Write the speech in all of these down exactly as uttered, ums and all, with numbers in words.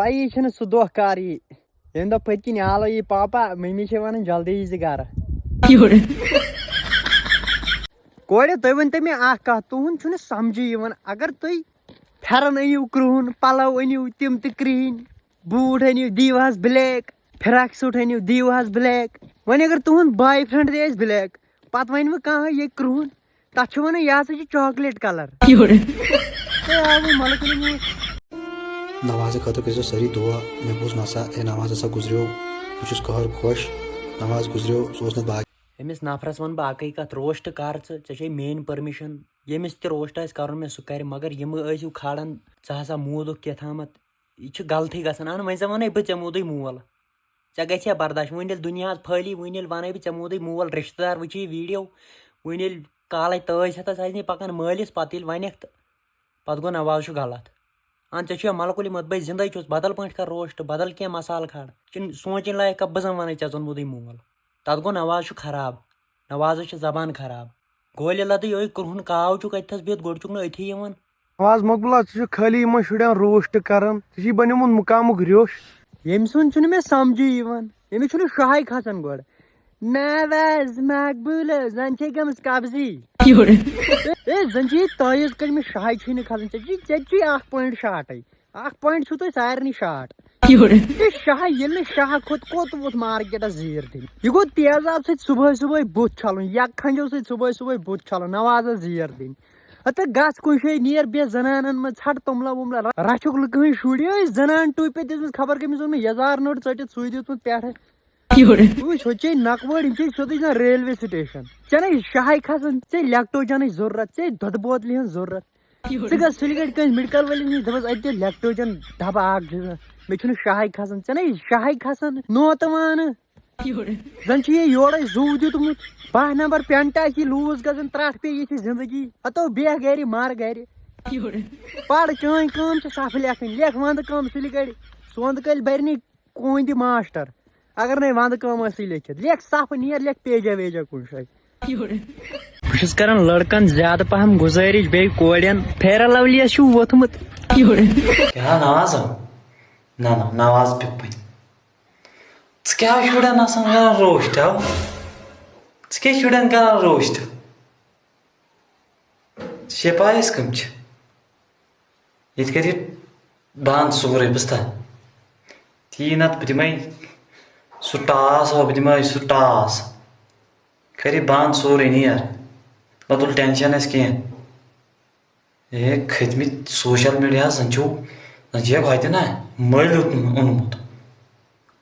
پَیی چھَنہٕ سُہ دۄہ کَر یی، ییٚمہِ دۄہ پٔتۍ کِنۍ آلو یی پاپا، مٔمی چھےٚ وَنان، "جلدی یی زِ گَرٕ۔" کورِ، تُہۍ ؤنۍ تو مےٚ اَکھ کَتھ، تُہُنٛد چھُنہٕ سَمجھی یِوان، اگر تُہۍ پھٮ۪رَن أنِو کرٛہُن، پَلَو أنِو تِم تہِ کرٛہِنۍ، بوٗٹھ أنِو، دِیِو حظ black، فِراک suit أنِو، دِیِو حظ black۔ وۄنۍ اگر تُہُنٛد boyfriend تہِ آسہِ black، پَتہٕ وَنہِ وۄنۍ کانٛہہ، "یہِ کرٛہُن، تَتھ چھِ وَنان، یہِ ہسا چھُ chocolate colour۔" تہٕ آو وۄنۍ مَلہٕ کُلٮ۪ن یور۔ نوازِ خٲطرٕ کٔرۍزیو سٲری دُعا۔ مےٚ بوٗز نسا، اے نواز ہسا گُزریو، بہٕ چھُس قہر خۄش، نواز گُزریو، سُہ اوس نہٕ باقی۔ أمِس نفرَس وَنہٕ بہٕ اَکٕے کَتھ، roast کَر ژٕ، ژےٚ چھے میٛٲنۍ permission۔ ییٚمِس تہِ roast آسہِ کَرُن مےٚ، سُہ کَرِ، مگر یِم ٲسِو کھالان، "ژٕ ہسا موٗدُکھ کیٛاہ تامَتھ"، یہِ چھُ غلطٕے گژھان۔ اَہَن، وۄنۍ زَن وَنَے بہٕ، "ژےٚ موٗدُے مول"، ژےٚ گژھِ ہا برداش؟ وۄنۍ ییٚلہِ دُنیاہَس پھٲلی، وۄنۍ ییٚلہِ وَنَے بہٕ، "ژےٚ موٗدُے مول"، رِشتہٕ دار وٕچھی video، وۄنۍ ییٚلہِ کالَے تٲج ہٮ۪تھ آسہِ نہٕ پَکان مٲلِس، پَتہٕ ییٚلہِ وَنٮ۪کھ تہٕ پَتہٕ گوٚو نواز چھُ غلط۔ اَہَن، ژےٚ چھُ یا مَلہٕ کُلہِ مَتہٕ، بَے زِندَے چھُس، بدل پٲٹھۍ کَر roast، بدل کینٛہہ مسالہٕ کھار۔ چھُنہٕ سونٛچِنۍ لایق کَتھ، بہٕ زَن وَنَے ژےٚ، "زَن موٗدُے مول"۔ تَتھ گوٚو نواز چھُ خراب، نوازَس چھِ زبان خراب۔ گولہِ لَدٕے یِہوٚے کرٛہُن کاو چھُ کَتہِ تھَس بِہِتھ، گۄڈٕ چھُکھ نہٕ أتھی یِوان۔ نواز مقبولا، ژٕ چھُکھ خٲلی یِمَن شُرٮ۪ن roast کَران، ژےٚ چھُے بَنیومُت مُقامُک ریوٚش۔ ییٚمۍ سُنٛد چھُنہٕ مےٚ سَمجھی یِوان، أمِس چھُنہٕ شاہٕے کھَسان گۄڈٕ۔ نواز مقبول، زَن چھے گٔمٕژ قبضی۔ اے، زَن چھے تٲیٖز کٔرمٕژ، شاہٕے چھُے نہٕ کھَسان، ژےٚ چھُے، ژےٚ چھُے اَکھ point shortٕے۔ اَکھ point چھُو تۄہہِ سارنٕے short۔ یہِ شاہ، ییٚلہِ نہٕ شاہ کھوٚت، کوٚت ووت marketس زیٖر دِنہِ؟ یہِ گوٚو تیزاب سۭتۍ صُبحٲے صُبحٲے بُتھ چھَلُن، یا کھَنجو سۭتۍ صُبحٲے صُبحٲے بُتھ چھَلُن، نوازس زیٖر دِنہِ۔ ہتا گژھ کُنہِ جایہِ، نیر بیٚیہِ زنانن منٛز، ژھٹ توٚملہ ووٚملہ، رَ-، رَچھُکھ لُکہٕ ہٕنٛدۍ شُرۍ۔ ٲے زنان ٹوٗپہِ دِژمٕژ خبر کٔمِس اوٚن مےٚ یَزار نٔر ژٔٹِتھ سُے دیُتمُت پٮ۪ٹھٕ۔ وٕچھ، ہُہ چے نقوٲڑۍ، یِم چے سیوٚدُے زَن railway station۔ ژےٚ نَے شاہے کھسان، ژےٚ لیکٹوجنٕچ ضروٗرت، ژےٚ دۄدٕ بوتلہِ ہٕنٛز ضروٗرت۔ ژٕ گژھ سُلہِ گٲڑۍ کٲنٛسہِ medical وٲلِس نِش، دَپَس، "اَتہِ دِ لیکٹوجن ڈَبہٕ اَکھ زٕ، مےٚ چھُنہٕ شاہے کھسان۔" ژےٚ نَے شاہے کھسان، نوتہٕ وانہٕ۔ زَن چھُ یہِ یورَے زُو دیُتمُت، باہ نمبر پینٹا چھِ loose گژھان، ترٛٹھ پیٚیہِ یِتھِ زِندگی۔ ہَتو بیٚہہ گَرِ، مَر گَرِ۔ پَر، چٲنۍ کٲم چھِ صفہٕ لیکھٕنۍ، لیکھ وَندٕ کٲم سُلہِ گٲڑۍ، سونٛدٕ کٲلۍ بَرِ نہٕ کوٗنٛدِ ماسٹر۔ اگر نَے وَندٕ کٲم ٲسٕے لیکھِتھ، لیکھ صفہٕ، نیر، لیکھ پیجا ویجا کُنہِ جایہِ۔ بہٕ چھُس کران لڑکن زیادٕ پہم گُزٲرِش، بیٚیہِ کورٮ۪ن، Fair and Lovely یَس چھُ ووٚتھمُت۔ کیٛاہ نواز؟ نہ، نہ، نواز پِپٕنۍ۔ ژٕ کیٛاہ شُرٮ۪ن آسان کران roast، ہا؟ ژٕ کیٛاہ شُرٮ۪ن کران roast؟ ژےٚ چھےٚ پَے أسۍ کٕم چھِ؟ ییٚتہِ کَرِ بنٛد سورُے، بوٗزتھا؟ تی نَتہٕ بہٕ دِمَے سُہ ٹاس، ہو، بہٕ دِمَے سُہ ٹاس۔ کَرِ بنٛد سورُے، نیر۔ مہ تُل tension اَسہِ کینٛہہ۔ ہے، کھٔتمٕتۍ social media، زَن چھُو، زَن چھِ یَکھ ہۄتہِ نا مٔلۍ اوٚن-، اوٚنمُت۔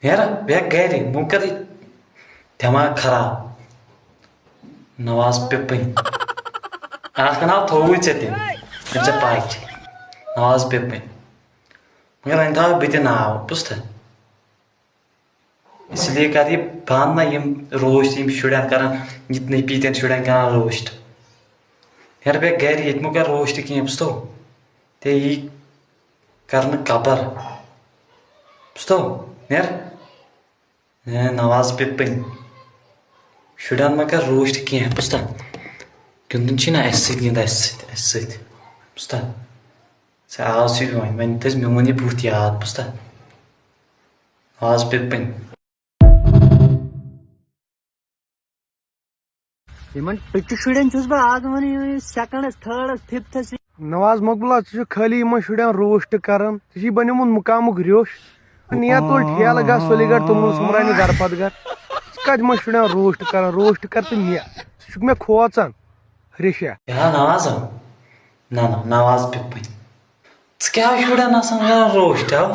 نیرا، بیٚہہ گرِ، بہٕ کرٕ دٮ۪ماغ خراب۔ نواز پِپٕنۍ۔ اکھ ناو تھووُے ژےٚ تٔمۍ، ییٚمۍ ژےٚ پاے چھِ۔ نواز پِپٕنۍ۔ مگر وۄنۍ تھاوٕ بہٕ تہِ ناو، بوٗزتھا؟ اس لیے کر یہِ بنٛد نا یِم roast، یِم شُرٮ۪ن کران، یِتنٕے پیٖتٮ۪ن شُرٮ۪ن کران roast۔ نیر بیٚہہ گرِ، ییٚتہِ مہ کر roast کینٛہہ، بوٗزتھو؟ تے یی کرنہٕ قبر۔ بوٗزتھو؟ نیر۔ اے، نواز پِپٕنۍ۔ شُرٮ۪ن مہ کر roast کینٛہہ، بوٗزتھا؟ گِنٛدُن چھُے نہ اَسہِ سۭتۍ، گِنٛد اَسہِ سۭتۍ، اَسہِ سۭتۍ۔ بوٗزتھا؟ ژےٚ آو سُے وۄنۍ، وۄنۍ تھٲیزِ میون یہِ بُتھ یاد، بوٗزتھا؟ نواز پِپٕنۍ۔ یِمن ٹُچہِ شُرٮ۪ن چھُس بہٕ آز وَنان، یِمن یہِ secondس، thirdس، fifthس۔ نواز مقبولا، ژٕ چھُکھ خٲلی یِمن شُرٮ۪ن roast کران، ژےٚ چھُے بنیومُت مُقامُک ریوٚش۔ نیر تُل ٹھیلہٕ، گژھ سُلہِ گڑھ توٚمُل سوٚمبراونہِ گرٕ پتہٕ گرٕ۔ ژٕ کتہِ یِمن شُرٮ۪ن roast کران؟ Roast کر ژٕ مےٚ، ژٕ چھُکھ مےٚ کھوژان، ریشہ۔ کیٛاہ نواز؟ نہ، نہ، نواز پِپٕنۍ۔ ژٕ کیٛاہ شُرٮ۪ن آسان کران roast، ہا؟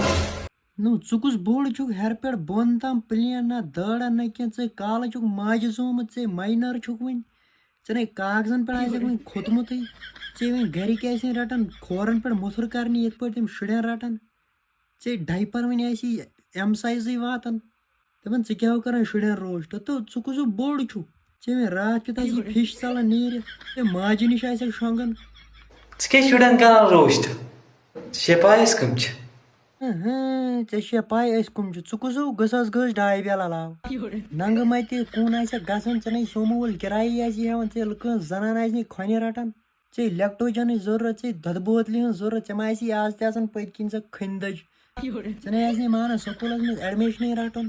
نو، ژٕ کُس بوٚڑ چھُکھ، ہیرٕ پٮ۪ٹھ بۄن تام plain، نہ دٲڑا نہ کینٛہہ، ژٕ کالہٕ چھُکھ ماجہِ زومُت، ژے minor چھُکھ وُنہِ، ژےٚ نے کاغذن پٮ۪ٹھ آسٮ۪کھ وُنہِ کھوٚتمُتٕے، ژے وُنہِ گرِکۍ آسہِ رٹان کھورن پٮ۪ٹھ مُتھُر کرنہِ، یِتھ پٲٹھۍ تِم شُرٮ۪ن رٹان، ژے diaper وُنہِ آسی M sizeٕے واتان، دپان، "ژٕ کیٛاہ ہو کران شُرٮ۪ن roast؟ تو ژٕ کُس ہیوٗ بوٚڑ چھُکھ؟ ژےٚ وۄنۍ راتھ کیُتھ آسہِ fish ژلان نیٖرِتھ، ژےٚ ماجہِ نِش آسٮ۪کھ شۄنٛگان، ژٕ کیٛاہ شُرٮ۪ن کران roast؟ ژےٚ چھےٚ پَے أسۍ کٕم چھِ؟" اہاں، ژےٚ چھےٚ پَے أسۍ کٕم چھِ؟ ژٕ کُس ہیوٗ گٔژھس گٔژھ ڈاے بیل علاوٕ؟ ننٛگہٕ مَتہِ کُن آسٮ۪کھ گژھان، ژےٚ نے سومو وول کِرایی آسی ہٮ۪وان، ژےٚ لُکہٕ ہٕنٛز زنان آسہِ نے کھۄنہِ رٹان۔ ژےٚ لیکٹوجنٕچ ضروٗرت، ژےٚ دۄدٕ بوتلہِ ہٕنٛز ضروٗرت، ژےٚ ما آسی آز تہِ آسان پٔتۍ کِنۍ سۄ کھٔنۍ دٔج، ژٕ نے آسہِ نہٕ مانان سکوٗلس منٛز ایڈمِشنٕے رٹُن۔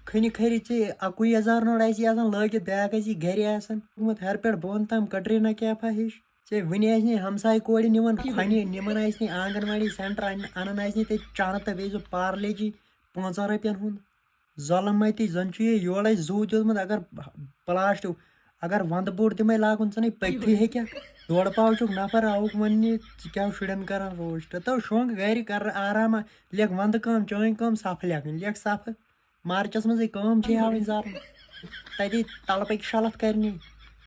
کھنہِ کھرِ ژےٚ اَکُے یزار نوٚر آسی آسان لٲگِتھ، بیٛاکھ آسی گرِ آسان۔ گوٚمُت ہیرٕ پٮ۪ٹھ بۄن تام کٹریٖنا کیفا ہِش۔ ژےٚ وٕنہِ آسہِ نہٕ ہمسایہِ کورِ نِوان کھۄنہِ، نِوان آسہِ نہٕ آنگن واڑی سینٹر، اَن-، اَنان آسہِ نہٕ تَتہِ چانہٕ تہٕ بیٚیہِ سُہ پارلے جی پانٛژن رۄپین ہُنٛد۔ ظۄلم متی زن چھُ یہِ یورے زُو دیُتمُت، اگر پلاسٹک، اگر ونٛدٕ بوٚڑ تِمے لاگُن ژٕ نے پٔکتھٕے ہیٚککھ۔ ڈۄڈ پاو چھُکھ نفر آوُکھ وَننہِ، ژٕ کیٛاہ شُرٮ۪ن کران روسٹ؟ تو شۄنٛگ گرِ کر آراما، لیکھ ونٛدٕ کٲم، چٲنۍ کٲم صفہٕ لیکھٕنۍ، لیکھ صفہٕ۔ مارچس منٛزٕے کٲم چھے ہاوٕنۍ زارُن۔ تَتی تَلہٕ پٔکۍ شلتھ کرنہِ۔